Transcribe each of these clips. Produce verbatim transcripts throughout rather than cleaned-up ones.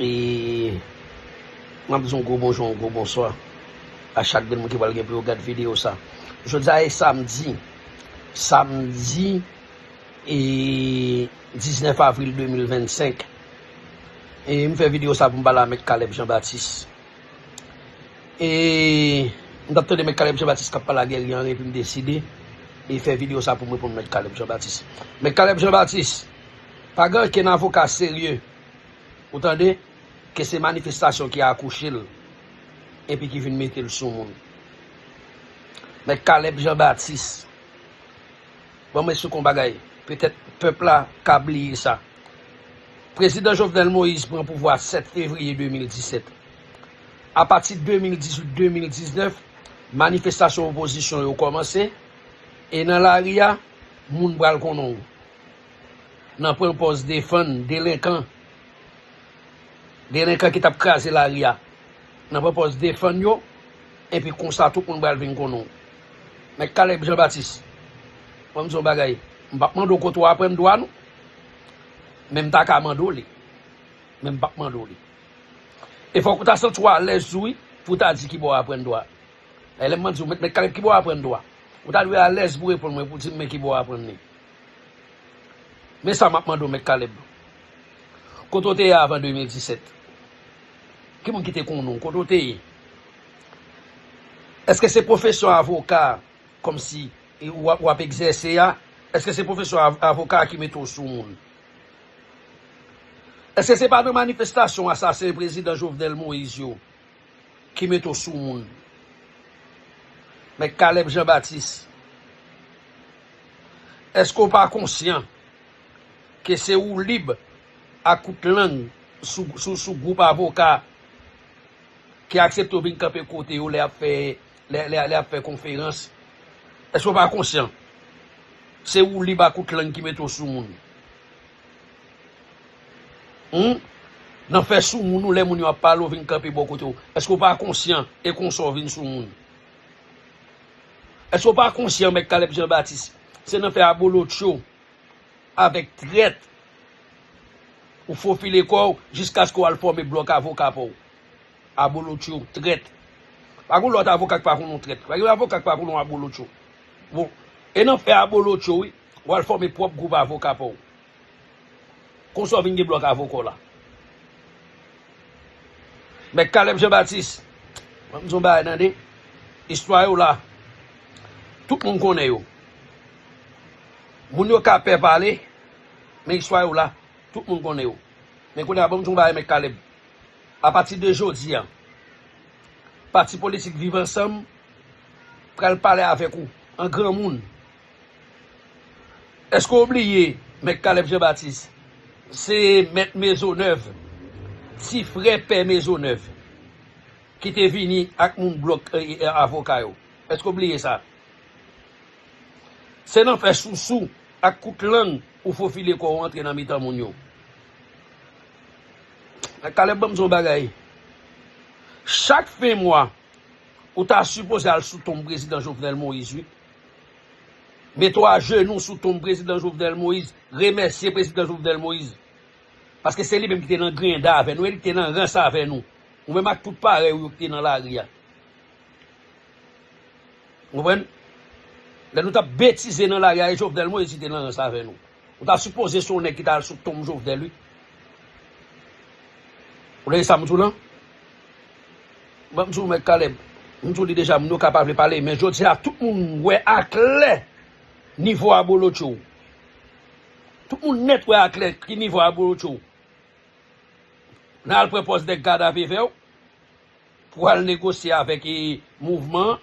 E m ap di yon gwo bonjou, yon gwo bonswa a chak grenn moun ki pral gen pou yo gad videyo sa. Jodi a e samdi, samdi e diznèf avril de mil vennsenk. E m fè videyo sa pou m pale a Mèt Caleb Jean Baptiste. E m t ap tande Mèt Caleb Jean Baptiste k ap pale a Guerrier Henry, epi m deside e fè videyo sa pou m reponn Mèt Caleb Jean Baptiste. Mèt Caleb Jean Baptiste, pa gen okenn avoka serye, ou tande, ke se manifestasyon ki akouche l, epi ki vin mete l sou moun. Mèt Caleb Jean Baptiste, ban m esplike w yon bagay, petèt pèp la ka bliye sa. Prezidan Jovenel Moïse pran pouvwa sèt fevriye de mil disèt. Apati de mil dizuit, de mil diznèf, manifestasyon opozisyon yo kòmanse, e nan lari a, moun pral konnen w. Nan pran pòz defann delenkan, delenkan ki t ap kraze lari a, nan pran pòz defann yo, epi konsa tout moun pral vin konnen w. Mèt Caleb Jean Baptiste, ban m di w yon bagay, m p ap mande w kote w aprann dwa non, men m ta ka mande w li, men m p ap mande w li. E fòk ou ta santi w alèz tou wi, pou w ta di ki bò w aprann dwa. Lè m mande w, Mèt, Mèt Caleb, ki bò w aprann dwa? Ou ta dwe alèz pou w reponn mwen, pou w di m men ki bò w aprann li. Men sa m ap mande w, Mèt Caleb. Kote w te ye avan de mil disèt? Ki moun ki te konnen w? Kote w te ye? Èske se pwofesyon avoka, kòmsi, e, w ap, w ap egzèse a? Èske se pwofesyon av-, avoka ki mete w sou moun? Èske se pa nan manifestasyon asasen prezidan Jovenel Moïse yo ki mete w sou moun? Mèt Caleb Jean Baptiste, èske w pa konsyan ke se woulib ak kout lang sou, sou, sou gwoup avoka ki aksepte w vin kanpe kote yo lè y ap fè, lè, lè, lè y ap fè konferans? Èske w pa konsyan? Se woulib ak kout lang ki mete w sou moun. Hum? Nan fè sou moun ou lè moun yo ap pale, w vin kanpe bò kote w. Èske w pa konsyan e konsa w vin sou moun? Èske w pa konsyan, Mèt Caleb Jean Baptiste? Se nan fè abolotcho avèk trèt ou fofile kò w jiskaske w al fòme blòk avoka pa w. Abolotcho, trèt. Pa gen lòt avoka ki pa konnen w trèt. Pa gen avoka ki pa konnen w abolotcho. Bon, e nan fè abolotcho, wi, w al fòme pwòp gwoup avoka pa w. Konsa w vin gen blòk avoka w la. Mèt Caleb Jean Baptiste, ban m di w yon bagay, tande. Istwa yo la. Tout moun konnen yo. Moun yo ka pè pale, men istwa yo la. Tout moun konnen yo. Men kounye a, ban m di w yon bagay, Mèt Caleb. Apati de jodi a, pati politik Viv Ansanm pral pale avèk ou, an granmoun. Èske w bliye, Mèt Caleb Jean Baptiste, se Mèt Maisonneuve, ti frè Pè Maisonneuve, ki te vini ak moun blòk, e, e, avoka yo? Èske w bliye sa? Se nan fè sousou ak kout lang ou fofile kò w antre nan mitan moun yo. Mèt Caleb, ban m di w yon bagay. Chak fen mwa, ou ta sipoze al sou tonm prezidan Jovenel Moïse, wi. Mete w ajenou sou tonm prezidan Jovenel Moïse, remèsye prezidan Jovenel Moïse. Paske se li menm ki te nan grenda avè nou, e li ki te nan rans avè nou. Ou menm ak tout parèy ou yo ki te nan lari a. Ou konprann? Lè nou t ap betize nan lari a, e Jovenel Moïse ki te nan rans avè nou. Ou ta sipoze se yon nèg ki ta al sou tonm Jovenel, wi. Ou tande sa m di w lan? Ban m di w, Mèt Caleb, m di w li deja, moun yo ka pa vle pale, men jodi a, tout moun wè aklè nivo abolotcho w. Tout moun nèt wè aklè ki nivo abolotcho w. Nan al pran pòz nèg gad a vevè w. Pou al negosye avèk, e, mouvman an.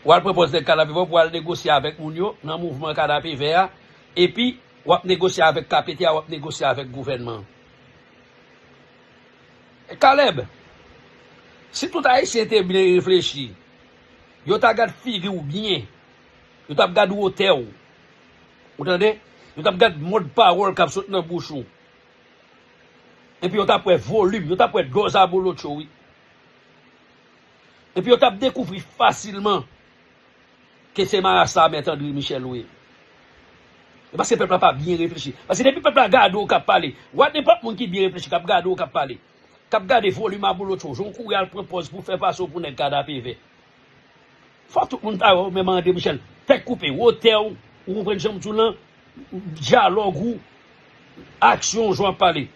W al pran pòz nèg Kanapevè pou w al negosye avèk moun yo nan mouvman Kanapevè a. Epi, w ap negosye avèk K P T a, w ap negosye avèk gouvènman an. E Caleb, si tout Ayisyen te byen reflechi, yo ta gad figi w byen, yo t ap gad wotè w. Ou tande? Yo t ap gad mòd pawòl k ap sot nan bouch ou. Epi yo t ap wè volim, yo t ap wè dòz abolotcho, wi. Epi yo t ap dekouvri fasilman ke se marasa Mèt André Michel ou ye. E paske pèp la pa byen reflechi. Paske depi pèp la gade w k ap pale, what, nenpòt moun ki byen reflechi k ap gade w k ap pale, k ap gade volim abolotcho, jan w kouri al pran pòz pou fè pase w pou nèg kadapevè. Fò tout moun ta wè w menm André Michel. Tèt koupe, wotè w, ou konprann jan m di w lan, dyalòg ou, aksyon w, jan w ap pale.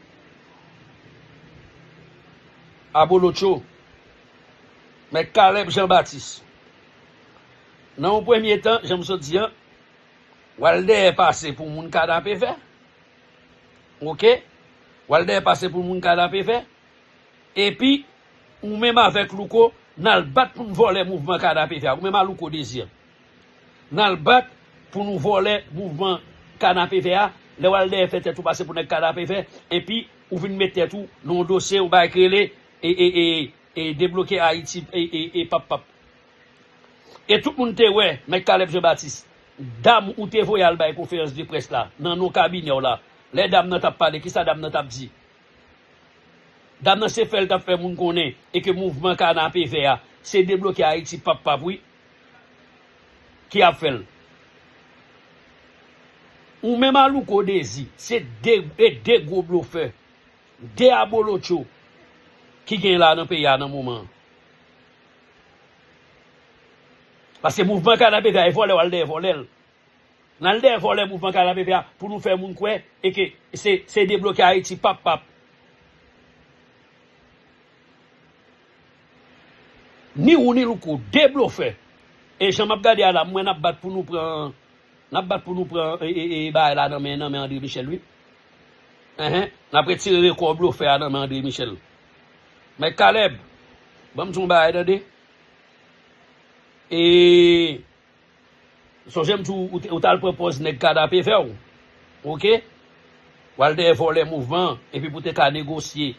Abolotcho, Mèt Caleb Jean Baptiste. Nan yon premye tan, jan m sot di an, w al dèyè pase pou moun kadapevè. Oke? W al dèyè pase pou moun kadapevè. Epi, ou menm avèk Louko, n al bat pou n vòlè mouvman kadapevè a. Ou menm a Louko Désir. N al bat pou nou vòlè mouvman kadapevè a. Lè w al dèyè fè tèt ou pase pou nèg kadapevè, epi ou vin met tèt ou nan yon dosye, ou bay k rele, e, e, e, e debloke Ayiti, e, e, e pap pap. E tout moun te wè, Mèt Caleb Jean Baptiste, dam ou te voye al bay konferans de près la, nan non kabinè w la, lè dam nan t ap pale, kisa dam nan t ap di? Dam nan se fè l t ap fè moun konnen, e ke mouvman kanapevè a, se debloke Ayiti pap pap wi, ki ap fè l. Ou menm a Louko Dezi, se de, e de gwo blofè, de abolotcho ki gen la nan peyi a nan moman an. Paske mouvman kanapevè a, e vòlè w al dèyè vòlè l. N al dèyè vòlè mouvman kanapevè a pou nou fè moun kwè e ke se, se debloke Ayiti pap pap. Ni ou ni Louko, de blofè. E jan m ap gade a la, m wè n ap bat pou nou pran, n ap bat pou nou pran, e, e, e, bagay la nan men, nan men André Michel, wi. Enhen, n ap retire rekò blofè a nan men André Michel. Mèt Caleb, ban m di w yon bagay, tande. E, sonje m di w, ou te, ou t al pran pòz nèg kadapevè w. Oke? W al dèyè vòlè mouvman an, epi pou te ka negosye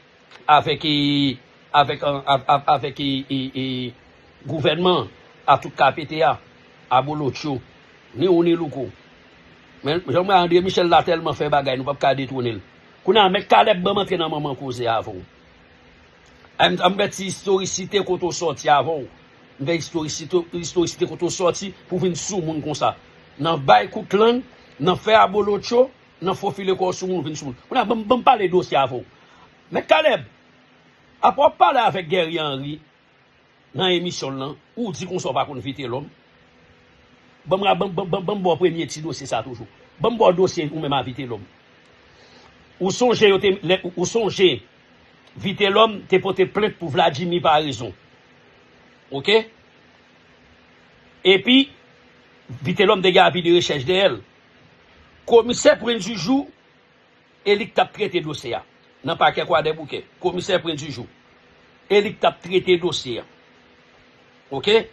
avèk, e, avèk, an, av-, av-, avèk, e, e, e, gouvènman an, a tout ka pete a, abolotcho, ni ou ni Louko. Men, jan m wè André Michel la tèlman fè bagay, nou p ap ka detounen l. Kounye a, Mèt Caleb, ban m antre nan manman koze avè w. An, an m fè ti istorisite kote w sòti avè w. M fè istorisite, istorisite kote w sòti pou vin sou moun konsa. Nan bay kout lang, nan fè abolotcho, nan fofile kò w sou moun, vin sou moun. Kounye a, ban m, ban m pale dosye avè w. Mèt Caleb, apre w pale avèk Guerrier Henry nan emisyon l lan, ou di konsa w pa konn Vitelhomme. Ban m, ban, ban, ban, ban m ba w premye ti dosye sa toujou. Ban m ba w dosye ou menm a Vitelhomme. Ou sonje yo te, lè, ou, ou sonje Vitelhomme te pote plent pou Vladjimir Paraison. Oke? Epi, Vitelhomme te gen avi de rechèch dèyè l. Komisè Pwen di Jou, e li k t ap trete dosye a. Nan pakè Kwadèboukè, komisè Pwen di Jou, e li k t ap trete dosye a. Oke?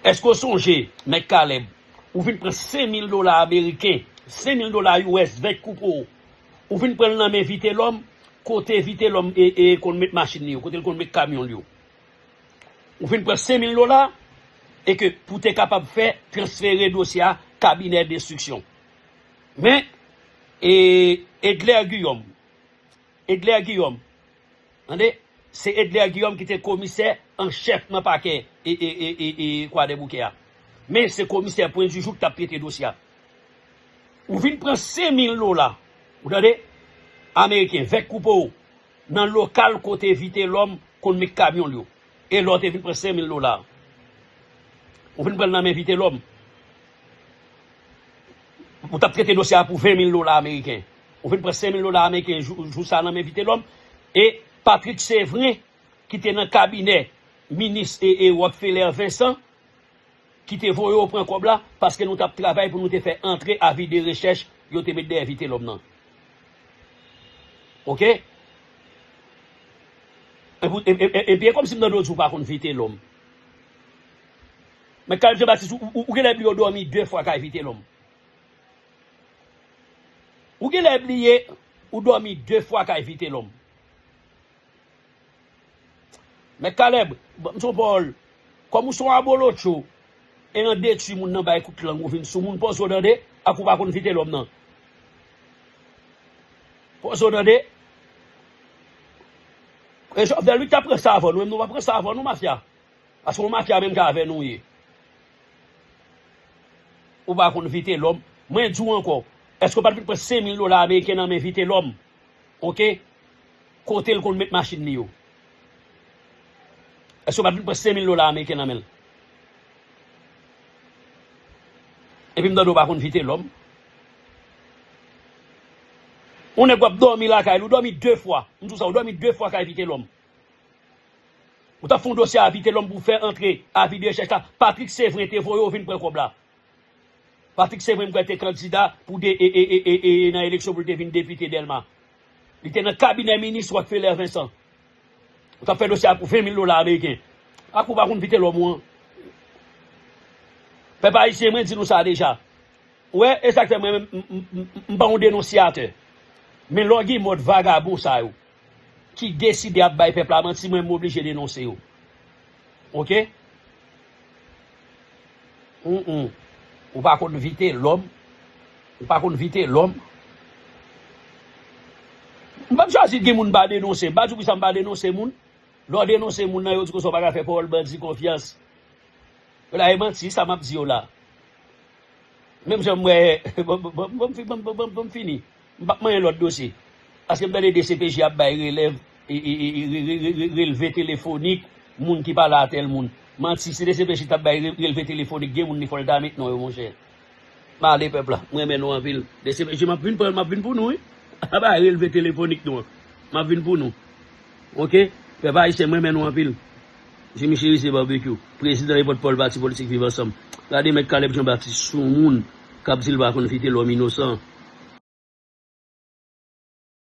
Èske w sonje, Mèt Caleb, ou vin pran senk mil dola ameriken, senk mil dola U S vèt kou pou ou. Ou vin pran l nan men Vitelhomme, kote Vitelhomme e, e konn met machin li yo, kote l konn met kamyon li yo. Ou vin pran senk mil dola, e ke pou te kapab fè transfere dosye a kabinè denstriksyon. Men, e, Edler Guillaume, Edler Guillaume, tande, se Edler Guillaume ki te komisè an chèf nan pakè e, e, e, e, e Kwadèboukè a. Men se komisè Pwen di Jou ki t ap trete dosye a. Ou vin pran senk mil dola, ou tande, ameriken, vèt kou pou ou, nan lokal kote Vitelhomme konn met kamyon l yo. E lè w te vin pran senk mil dola, ou vin pran l nan men Vitelhomme. Ou t ap trete dosye a pou ven mil dola ameriken. Ou vin pran senk mil dola ameriken jou, jou sa nan men Vitelhomme. E Patrick Séverin, ki te nan kabinè minis e, e Rockefeller Vincent, ki te voye w pran kòb la, paske nou t ap travay pou nou te fè antre avi de rechèch yo te met dèyè Vitelhomme nan. Oke? Epi, e, e, e, epi e kòmsi m tande w di w pa konn Vitelhomme. Men Caleb Jean Baptiste, ou, ou, ou genlè bliye w dòmi de fwa kay Vitelhomme. Ou genlè bliye ou dòmi de fwa kay Vitelhomme. Men Caleb, ban m di w yon pawòl. Kòm ou se yon abolotcho, e nan detwi moun nan bay kout lang ou vin sou moun, poze w tande, ak ou pa konn Vitelhomme nan. Poze w tande. E Jovenel wi ki t ap pran sa avè nou, men nou pa pran sa avè nou, mafya. Paske yon mafya menm jan avè nou ye. Ou pa konn Vitelhomme. Mwen di w ankò, Èske w pa t vin pran senk mil dola ameriken nan men Vitelòm? Oke? Kote l konn met machin li yo? Èske w pa t vin pran senk mil dola ameriken nan men l? Epi m tande w pa konn Vitelòm. Yon nèg w ap dòmi lakay li, ou dòmi de fwa. M di w sa, ou dòmi de fwa kay Vitelòm. Ou t ap fè yon dosye a Vitelòm pou fè antre avi de rechèch la. Patrick Séverin te voye w vin pran kòb la. Patrick Séverin, m kwè, te kandida pou de, e, e, e, e, e, nan eleksyon pou l te vin depite Dèlma. Li te nan kabinè minis Rockefeller Vincent. Ou t ap fè dosye a pou ven mil dola ameriken. Ak ou pa konn Vitelòm ou an. Pèp ayisyen, mwen di nou sa deja. Ou wè, e sa k fè mwen menm, m, m, m, m, m pa yon denonsiyatè. Men lè w gen mòd vagabon sa yo, ki deside ap bay pèp la manti, mwen, m oblije denonse yo. Oke? Hum, hum. Ou pa konn Vitelòm. Ou pa konn Vitelòm. M p ap chwazi gen moun m pa denonse. M pa di w kisa m pa denonse moun. Lè w denonse moun nan, yo di konsa w pa ka fè pawòl bandi konfyans. Yo la, e manti, sa m ap di yo la. Menm jan m wè, bon, bon, bon, bon, bon, bon, bon, bon, bon, fini. M p ap manyen lòt dosye. Paske m tande D C P J ap bay relèv, e, e, e, e, re-, re-, re-, re-, relve telefonik moun ki pale a tèl moun. Manti, si D C P J t ap bay re-, relve telefonik, gen moun li fò l ta met non yo, monchè. M ale pèp la, m renmen nou anpil. D C P J, m ap vin pran, m ap vin pou nou, wi. Aba relve telefonik nou an. M ap vin pou nou. Oke? Pèp ayisyen, m renmen nou anpil. Jimmy Chérisier Barbecue, prezidan e pòtpawòl pati politik Viv Ansanm. Gade mèt Caleb Jean Baptiste, soumoun k ap di l pa konn Vitelòm inosan.